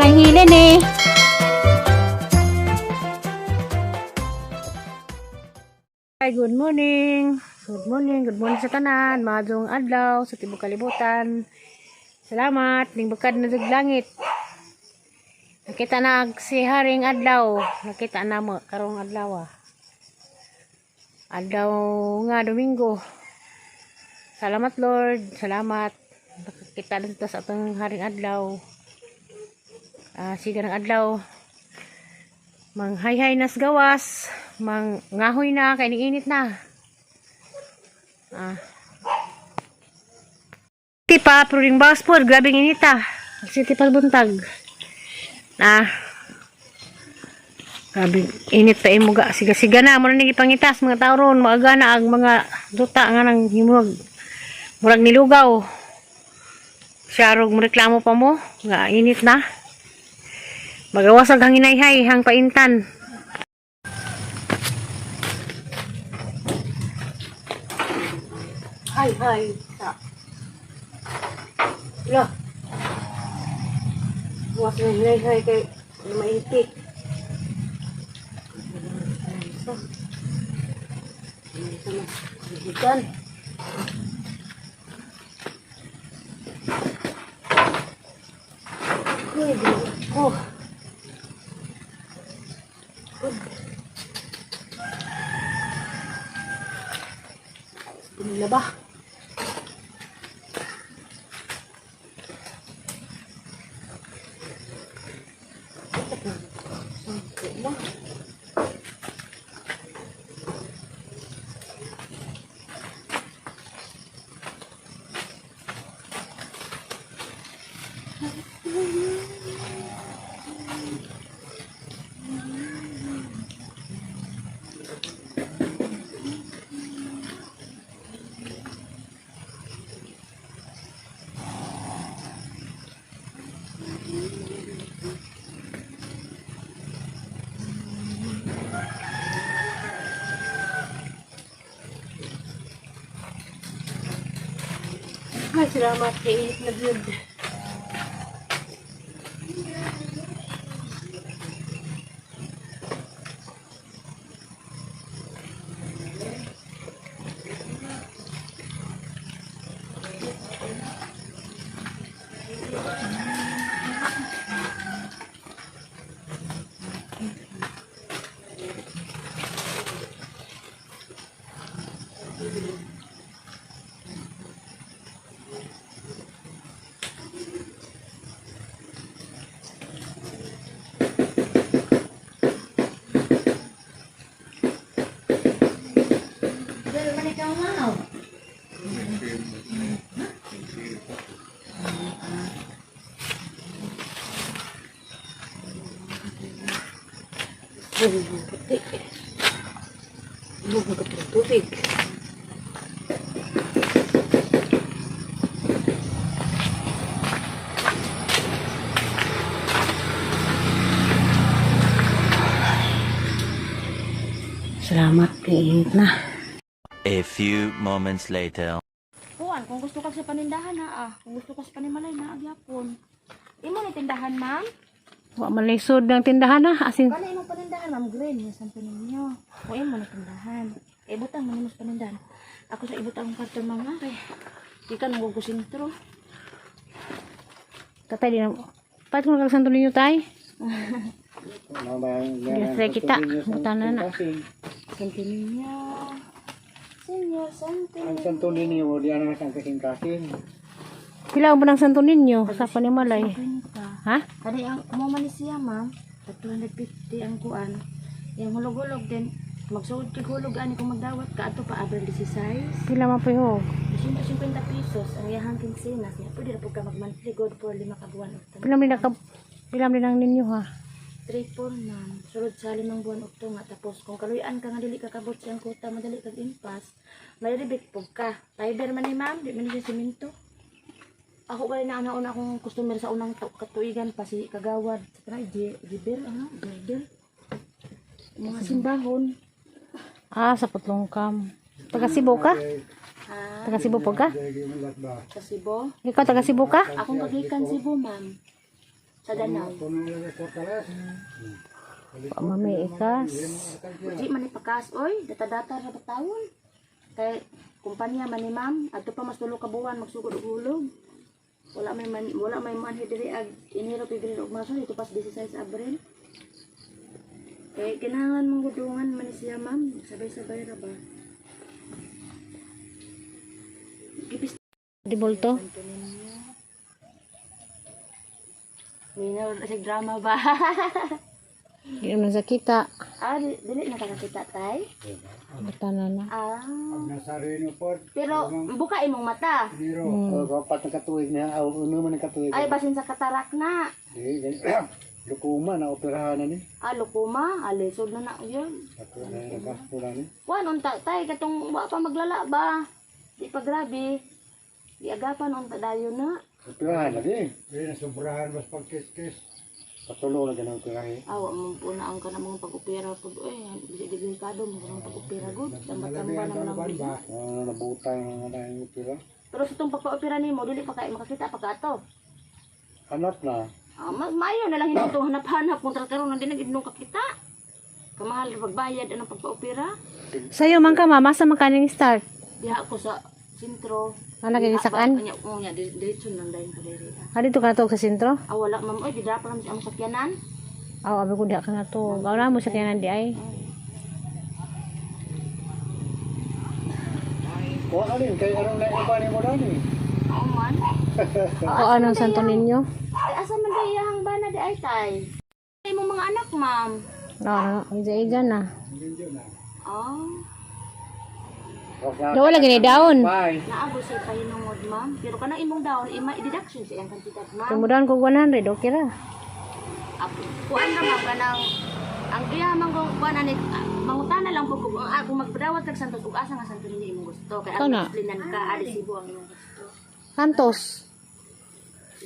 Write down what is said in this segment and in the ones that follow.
Lang hilin eh. Hi, good morning. Good morning, good morning sa tanan. Maadlong adlaw sa tibok kalibutan. Salamat ning bukad na dug langit. Nakita na si Haring Adlaw. Nakita na mo karong adlaw. Ah. Adlaw nga Domingo. Salamat, Lord. Salamat. Nakakita na ta sa atong Haring Adlaw. Ah, sige ng adlaw. Manghayhay nas gawas, mangahoy na kay init na. Ah. City pa, pero ring bus po, grabe ng init ah. City pa buntag. Ah. Grabe, init pa imuga. Siga-siga na, muna ni gipangitas mga tao ron, maaga na ang mga duta nga nang himurag. Murag nilugaw. Siya rog reklamo pa mo, nga init na. Magawasag hang inayhay, hang paintan. Hi, hi. Sa. Lo. Buwas na hinayhay kay mainti. Isa. Isa na. Higitan. Uy, ko. Nila ba? Ay, salamat kay init na gyud. Ay, puti. Bugod ng tubig. Salamat, kay init na. A few moments later. Kuan, kung gusto ka sa panindahan na ah. Kung gusto ka sa panimalay na agyapon. Imo ni tindahan, ma'am? Wa man lisod ng tindahan na. Asin, Kana imong panindahan, ma'am Green, yung Santo Niño. O imo ni tindahan. Ibutang man nimo sa panindahan. Ako sa ibutang ang karton mga kay. Di ka nang gugusintro. Tatay di na. Pat kung kag Santo Niño tay. Yes, kita. Butan na na. Santo Niño. Senyor Santo Ang Niño. Santo Niño, di na sa kasing-kasing. Pila ang ng Santo Niño sa Panimalay? Kwenta. Ha? Kani ang mo man ni siya, ma'am. Tag 250 ang kuan. Yang hulog-hulog din. Magsuod kay hulog ani kung magdawat ka ato pa Abril 16. Pila man po ho? 250 pesos ang iyahang kinsenas niya. Pwede na po ka mag-monthly good for 5 ka buwan. Okto. Pila man naka pila man ang ninyo ha? 3-4 ma'am. Sulod sa 5 buwan okto nga. Tapos kung kaluyan ka nga dili ka kabot siyang kuta, madali kag impas, may rebate po ka. Fiber man ni ma'am, di man ni siya simento. Ako kay na una akong customer sa unang katuigan pa si Kagawad sa try Giber ano, Giber. Mga simbahon. Ah, sa Putlongkam. Taga Cebu ka? Ah, Taga Cebu po ka? sa Cebu. Ikaw taga Cebu ka? Akong kagikan Cebu, ma'am. Sa Danau. Puno lang ang kwartalas. Wa man may ikas. Di man ni pakas oy, data-data ra batawon. Kay kumpanya man ni ma'am, adto pa mas 3 ka buwan magsugod og hulog. Wala may manhi diri ag Enero, Pebrero ug Marso dito pas 16 Abril. Kay kinahanglan mong gudungan man ni siya ma'am, sabay-sabay ra ba. Gipis Di bulto. Minaw na siya drama ba? Di man sa kita. Ah, dili na kakakita tay. Mata na na. Ah, Ang Nazareno po. pero buka imong mata. Enero. Oh, kapat na katuig na. Aw, uno man ang katuig. Ay basin sa katarak na. Di, lukuma na operahan na ni. Ah, lukuma, alisod na na yun. Ako na nagasto na ni. Kuan unta tay katong wa pa maglala ba. Di pa grabe. Di agapan unta dayon na. Operahan na di. Di na sobrahan mas pagkis-kis. Patulo na ganang operahe. Awa mo po na ang kanang mga pag-opera pud oy, dili delikado mo kanang pag-opera gud. Tamba-tamba naman ang bilis. Ah, nabutay ang mga yung opera. Pero sa itong pagpa-opera nimo dili pa kay makakita pa ka ato. Hanap na. Ah, mas maayo na lang hinto hanap-hanap kung karon na din nagidnong kakita. Kamahal ra pagbayad anang pagpa-opera. Sayo man ka mama sa makaning start. Diha ako sa sentro. Ah, nagigisakan? Nya, nya, diretso lang dayon ko diri. Ah, dito ka na sa sentro? Ah, wala ma'am. Oy, didra pa lang sa among sakyanan. Aw, abi ko diha ka na to. Wala mo sa kayanan di ay. Kuha ka rin, kay anong naiuban ni mo dani. Oo man. O anong Santo Niño? Ay, asa man day iyang bana di ay tay? Ay mong mga anak, ma'am. Oo, na, ija na. Ah, Daw wala gani daon. Bye. naabo sa pahinungod, ma'am. Pero kanang imong daon, ima i-deduction sa iyang kantidad, ma'am. Tumudan ko 100, okay ra. Apo, kuan ra ma'am kanang ang iya man kung kuan ani mangutana lang po kung kung magpadawat kag Santos ug asa nga Santo Niño imong gusto kay Ikaw na. ang explainan ka ali Cebu ang imong gusto. Santos.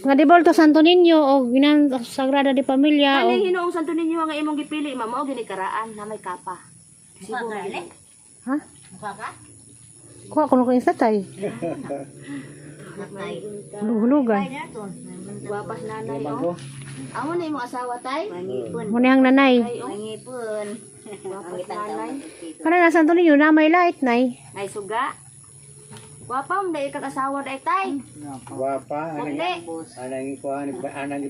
Nga di bolto Santo Niño o ginan Sagrada de Familia o Kaning hinuong Santo Niño nga imong gipili, ma'am, mao gini karaan na may kapa. Cebu man gini. Ha? Kuha ko ko insta tay. Hulug-hulugan. Gwapas nanay oh. Amo na imong asawa tay? Muna ang nanay. Ay, oh. Gwapas nanay. Kana na Santo Niño na may light nay. Nay suga. Gwapa mo dai kag asawa dai tay. Guwapa, anang Hindi. anang ikuha ni anang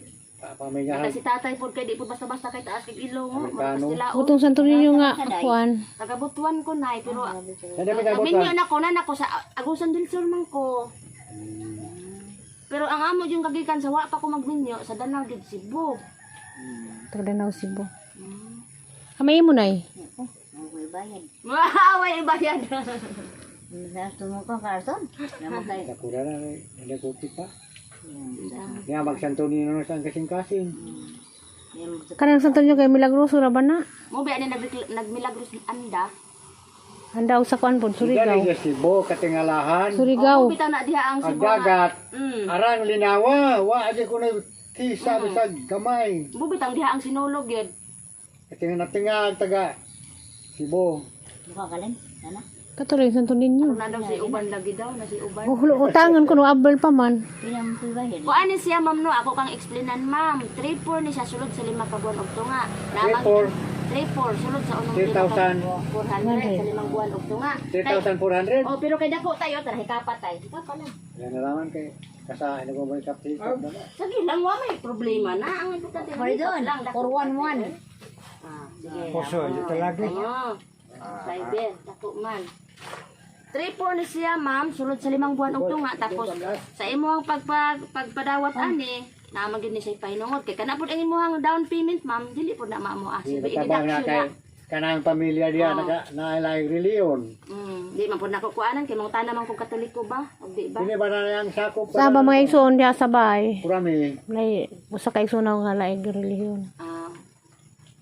pamilyahan. Kasi tatay pod kay di pod basta-basta kay taas kag ilong mo. Amerikano. Butong Santo Niño nga kuan. Taga Butuan ko nay pero Hindi pa tayo minyo na ko na nako sa Agusan del Sur man ko. Pero ang amo yung kagikan sa wa pa ko magminyo sa Danau gid Cebu. Taga Danau Cebu. Kamay mo nay. Wow, way bayad. Nakura na, hindi ko kita. Nga magsanto ni na sa kasing-kasing. Kanang Santo Niño kay milagroso ra ba na? Mo ba ani nagmilagros anda? Handa og sa kuan pod Surigao. Dali sa Cebu, katingalahan. Surigao. Oh, bitaw na diha ang Ang Cebu. nga. dagat, arang linawa, wa adi ko na tisa bisag gamay. Mo bitaw diha ang sinulog yun. Katinga natingag taga Cebu. Katuloy Santo Niño. Na daw si uban lagi daw na si uban. Hulo utangan ko no abel pa man. Kuan ni siya ma'am no, ako kang explainan ma'am. 3-4 ni siya sulod sa 5 ka buwan og tunga. 3-4. 3-4 sulod sa unong 3,000. 400 sa 5 buwan og tunga. 3,400. Oh, pero kay dako tayo tara hikapa tay. Hikapa lang. Yan na naman kay kasa ano ko ba kapti. Sige lang wa may problema na ang importante lang dako. 411. Ah, sige. Poso, ito lagi. Oh. Cyber, dako man. 3-4 ni siya ma'am, sulod sa 5 buwan og tunga tapos sa imong pagpadawat ani naa gyud ni siya pahinungod kay kana pud ang imong down payment ma'am, dili pud na maamo ah. Di Sige, tabang na i-deduction kay na. kanang pamilya diya naka nailay reliyon. Di man pud nako kuanan kay mangutana man kung Katoliko ba og di ba. Dili ba na yang sakop Sa ba mga igsoon diha sa bahay. Kurami. Lay usa ka igsoon nga laing relihiyon. Ah.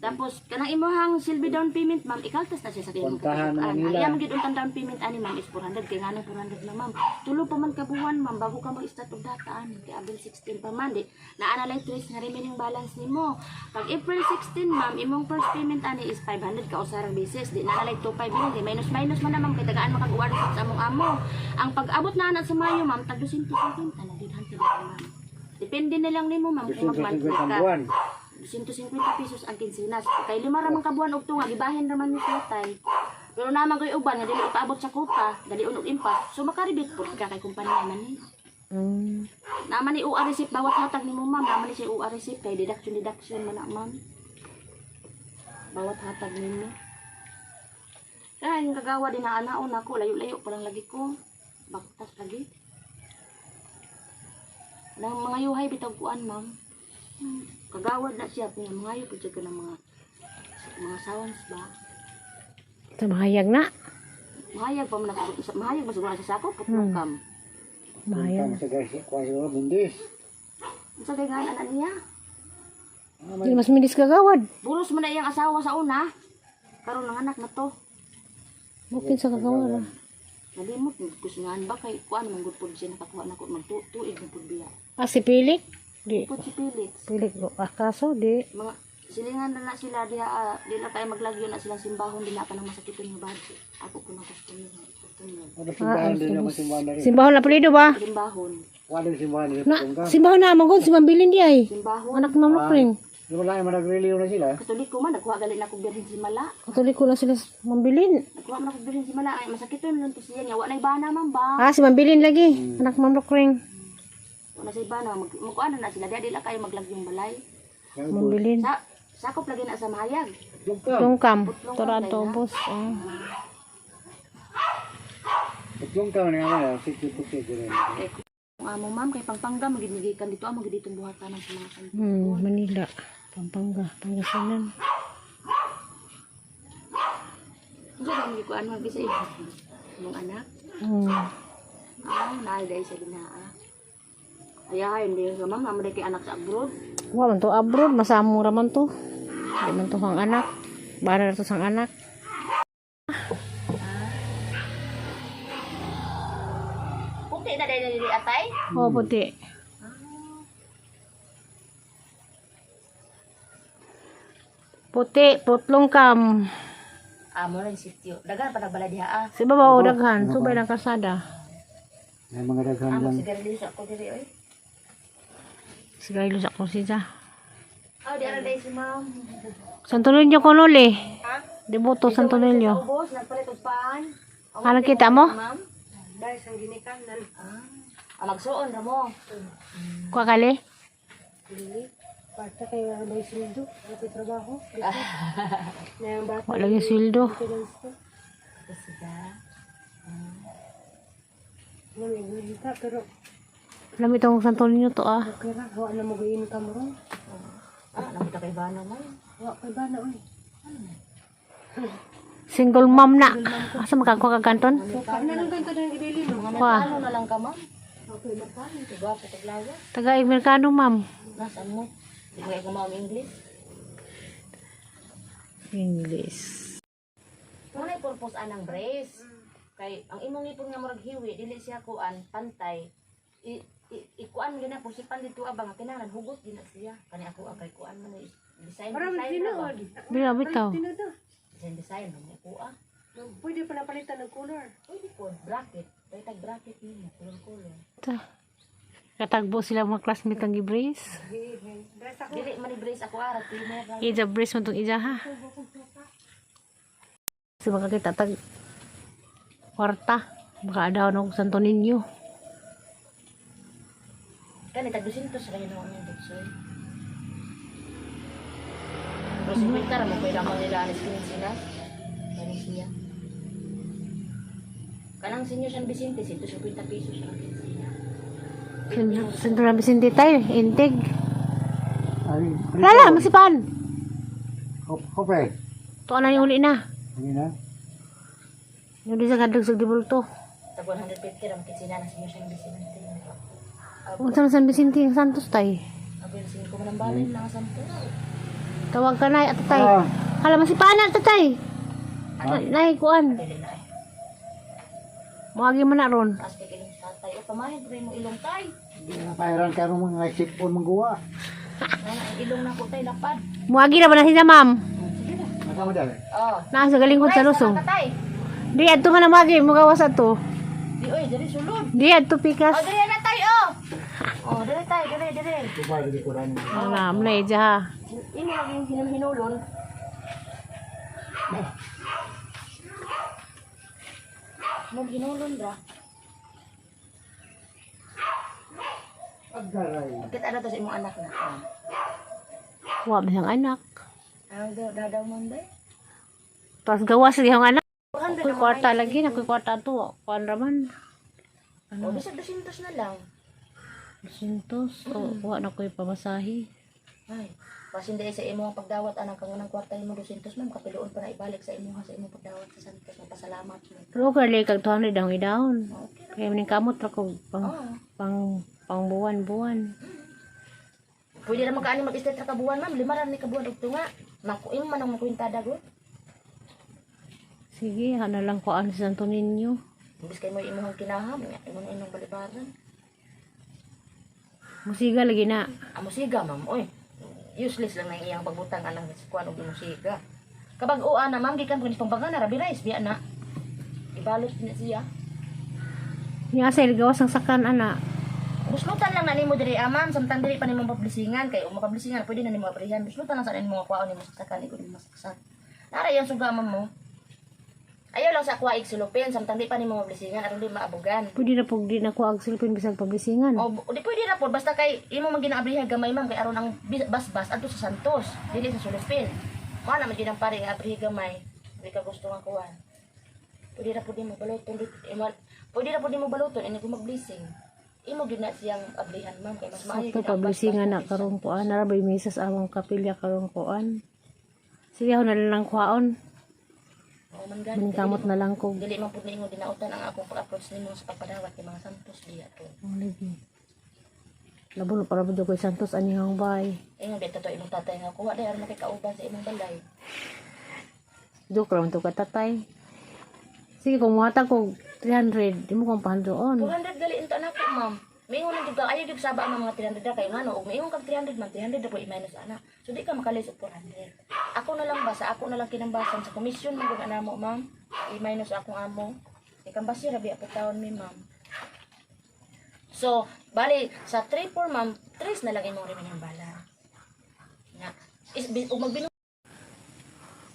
Tapos kanang imong silbi down payment ma'am, ikaltas na siya sa imong Puntahan katubukan. Manila. Ang iyang gyud untang down payment ani ma'am is 400 kay nganong 400 na ma'am. Tulo pa man ka buwan ma'am bago ka mag-start og data ani kay Abril 16 pa man di naa na lay trace nga remaining balance nimo. Pag April 16 ma'am, imong first payment ani is 500 ka usarang basis di naa na lay 25 yun kay minus minus man na ma'am kay tagaan makag sa among amo. Ang pag-abot na ana sa Mayo ma'am tag 250 na gyud hanti ma'am. Depende na lang nimo, ma'am, kung mag-monthly 250 ang ka. buwan. 250 pesos ang kinsinas. Kay 5 ra man ka buwan og tunga, gibahin ra man ni siya, tay. Pero naman ko'y uban nga dili ipaabot sa kuta, dali unog impas. So makaribit pud ka kay kumpanya man ni. Naman ni UR receipt bawat hatag nimo, ma'am, naman ni siya UR receipt kay deduction deduction man na, ma'am. Bawat hatag nimo. Kaya yung kagawa din na anaon ako, layo-layo pa lang lagi ko. Baktas lagi. Nang mga yuhay bitaw kuan, ma'am. Kagawad na siya kung mga yuhay pud siya ka ng mga sounds ba. Sa mahayag na. Mahayag pa man ako, mahayag ba siguro sa sako putlong kam. Mahayag. Kamo sa Garcia, kuha siguro, bindis. Unsa kay nga anak niya? Di mas milis kagawad. Buros man na iyang asawa sa una. Karon ang anak na to. Bukid sa kagawad, ah. Nalimot kusingan ba kay kuan man gud pud siya nakakuha nako magtuig na pud biya. Ah, si Pilik? Di. Pud si Felix. Pilik ko. Ah, kaso, di. Mga silingan na na sila diha, ah, di na tayo maglagyo na sila simbahon di na ka nang masakiton nga budget. Ako ko na customer. Customer. Ano simbahan din ako simbahan na rin. Simbahon na palido ba? Simbahon. Kuha din simbahan din Na, sa Putong. simbahon na, magod, si Mambilin di ay. Simbahon. Anak ng Mamlokring. Di wala yung managreliyo na sila. Katoliko man nagkuha gali na kog Birhen Simala. Katoliko na sila sa Mambilin. Nagkuha man ako Birhen Simala ay masakiton lang to siya nya wa nay bana man ba. Ah, si Mambilin lagi. Anak Mamlokring. Wa na say bana mag magkuan na sila diha di lang kayo maglagyong balay. Mambilin. Sa sakop lagi na sa mahayag. Putlong Tungkam. Putlong Turaan kam, to, boss. Oh. Putlong ka nga nga, sige puti din. Kay kung amo ma'am kay Pampanga magidnigikan dito amo gid ditong buhatan sa mga kanto. Manila. Pampanga. Pangasinan. Unsa ba mo kuan man bisa imong anak? Ah, naay dai sa ginaa. Ayahay, hindi ka ma'am, amo dai kay anak sa abroad. Wa man to abroad, masamo ra man to. Di man to ang anak. Bara na to sang anak. Puti na dai dili atay. Oh, puti. Puti, putlong kam. Amo rin sityo. Dagan pa nagbalay diha ah. Si babaw daghan, subay ng kalsada. May mga daghan Amo lang. sigarilyo sa ako diri oy. Sigaylo sa kusida. Ah, di ara dai si ma'am. Santo Niño ko nuli. Deboto Santo Niño. Ubos nagpalit og paan. Ah, nakita mo? Ma'am. Ah, magsuon ra mo. Kuha kali? Basta kayo may sweldo, wala trabaho. Na yung bata, Wala yung sweldo. Kasi da. na may gulita, pero Alam itong Santo Niño to ah. okay ra, hawa na mo gayin ka mo ron. Ah, nakita kay bana man. Hawa kay ba na, oy. Single mom na. Asa makakuha ka kanton? So, na lang ganito na yung ibili mo. Mga Kuha. merkano na lang ka ma'am. Okay, magkano? Diba, pataglawa. Taga Amerikano, ma'am. Nasaan mo? Di mo kayo kumaon English. English. Muna purpose anang brace. Kay ang imong ngipon nga murag hiwi dili siya kuan pantay. I, i, ikuan gyud na pusipan dito abang nga kinahanglan hugot din na siya. Kani ako ah, kay kuan man ni design Parang design ra ba? tinuod. Bila bitaw. Tinuod na. Design design man ni ako ah. Pwede pa napalitan ng color. Pwede po bracket. Pwede tag bracket nimo kulor kulor. Ta. Katagbo sila mga classmate ang gibrace. Dress ako. Dili man ni brace ako ah, tiner ra. Ija brace mo tong ija ha. Si makakita tag kwarta. Baka daw ng Santo Niño. Kani tag 200 sa kayo naman yung duksoy. Pero 50 ra mo pwede ang nila anis kinsinas. Kani siya. Kanang senior San Vicente, 150 pesos ang kinsina. Santo na Vicente tayo, intig. Ay, Lala, masipan. Kopre. Tuwa na yung uli na. Ano na? Yung di sa kadlag sa dibulto. Tag 150 ra mo kinsina ng senior San Vicente. Unsa na San Vicente ang Santos tay? Abel 5 man ang balin lang sa Santos. Tawag ka na, ato tay. Ah. Hala, masipan na, tatay. Nay, kuan. Dili na eh. Muagi man na ron. Taas kay ilong sa tatay. O pamahin ko mo ilong tay. Hindi na pahiran ka ng mga sipon mangguwa. Nga na ang ilong na ko tay lapad. Muagi na ba na siya, ma'am? Sige na. Nakama dali. Oh. Naa sa galingkod sa lusong. Tatay. Di adto man na muagi, mugawas ato. Di oy, diri sulod. Di adto pikas. Oh, diri na tay oh. Oh, dire tayo, dire, dire. Kuba dili ko ran. Wala, mo na ija ha. Imo lagi hinulon. Mo hinulon ra. Agaray. Kita na to sa imong anak na. Ah. Wa man siyang anak. Ang daw daw man ba? Tapos gawas lagi ang anak. 400 Ako'y kwarta lagi, ako'y kwarta to. Kuan raman. O, bisag 200 na lang. 200. O, wa na ko'y pamasahe. Ay, basin dahil sa imong pagdawat anang kangunang kwarta nimo 200 ma'am, kapiloon pa na ibalik sa imong sa imong pagdawat sa Santos. Magpasalamat mo. Pero okay, lagi kag 200 ang i-down. Okay ra. Kaya maning kamot ra ko pang Oo. pang pang buwan-buwan. Pwede ra magkaani mag-start ra ka buwan ma'am, lima ra ni ka buwan og tunga. Mako imo man ang makwintada gud. Sige, ano lang ko ano sa Santo Niño. Imbis kay mo imong kinaham, nya imo na imong balibaran. Musiga lagi na. Amo siga ma'am, oy. Useless lang na iyang pagbutang anang kuan og imong siga. Kabag-oa na ma'am gikan kunis pambaga na rabi rice biya na. Ibalot na siya. Niya sa gawas ang sakan ana. Buslutan lang na nimo diri ah, ma'am, samtang diri pa nimo pablisingan kay ug makablisingan pwede na nimo abrihan. Buslutan lang sa nimo nga kuwaon nimo saksakan ikaw nimo masaksak. Nara yung suga ma'am mo. Ayaw lang sa kuwaig sulupin samtang di pa nimo mablisingan aron di maabugan. Pwede na pug di na ko ang silpin bisag pablisingan. O di pwede ra pod basta kay imo man ginaabrihan gamay ma'am kay aron ang basbas adto sa Santos, dili sa sulupin. Mao na man gyud ang pare nga abrihi gamay. Di ka gusto nga kuan. Pwede ra pod nimo baluton di pwede ra pod nimo baluton ini kung mag-blessing. Imo gyud na siyang ablihan ma'am kay mas maayo Sakto gyud ang pablisingan na basbas karong kuan. Nara ba yung misas among kapilya karong kuan. Sige, ako na lang kuhaon. Oo man gani. Maning kamot na lang ko. Dili man pud niingon dinautan ang akong pag-approach nimo sa pagpadawat kay mga Santos diya to. Ang lagi. Labo na para ba ko'y Santos anihang bay. Ingon bitaw to imong tatay nga kuha dai aron makikauban sa imong balay. Joke ra man to ka tatay. Sige, kung muhatag ko 300, di mo kong pahandroon. 400 gali into anak ko, ma'am. Mingon na jud ka ayaw jud saba ang mga 300 ra kay ngano og miingon kag 300 man 300 ra po i-minus ana. So di ka makalis og 400. Ako na lang ba sa ako na lang kinambasan sa komisyon man gud ana mo, ma'am. I-minus akong amo. Ikambasi ra biya po taon mi, ma'am. So, bali sa 3 4 ma'am, 3 na lang imong remaining balance. Nga. Is og magbinu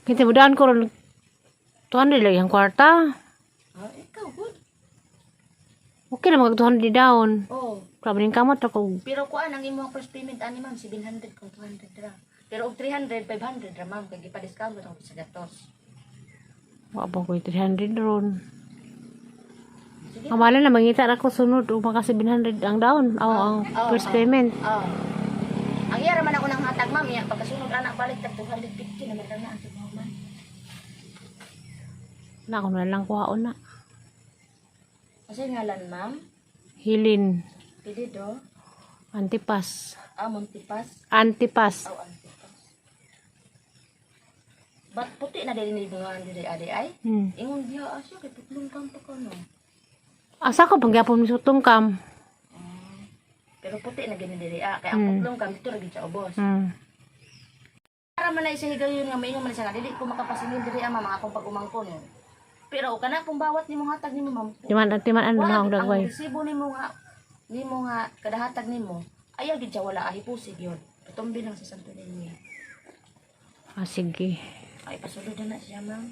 Kinsa mo daan ko ron 200 lagi ang kwarta. Ah, ikaw good. Okay na mag 200 down. Oh, Grabe rin kamot ako. pero kuan ang imong first payment ani ma'am 700 kung 200 ra. Pero og 300 500 ra ma'am kay gipa-discount mo sa gatos. Wa pa ko'y 300 ron. Sige. Kamala na mangita na ako sunod o maka 700 ang down. Aw, ang Oo, first oo. payment. Oh. Ang iya ra man ako nang hatag ma'am, iya pagkasunod anak balik tag 250 naman ra na ang tumaw man. Na ako na lang kuhaon na. Kasi ngalan ma'am, Hilin. pwede do. Antipas. Ah, Montipas. Antipas. Aw, Antipas. Bat puti na dili ni bungan diri adi ay. Ingon diha asya kay putlong kampo ka no. Asa ko pangyapon mi sutong kam. Pero puti na gini diri ah, kay ang putlong kam dito ra gid sa ubos. Para man na isa higayon nga maingon man siya nga dili ko makapasingil diri ama mga akong pag-umangkon. Pero kana pong bawat nimo hatag nimo ma'am. Timan timan ano Wala na ang ang dagway. resibo nimo nga kadahatag nimo ayaw gid siya wala ahipusi gyud. Patumbi lang sa Santo Niño. Ah, sige. Ay pasulod na na siya ma'am.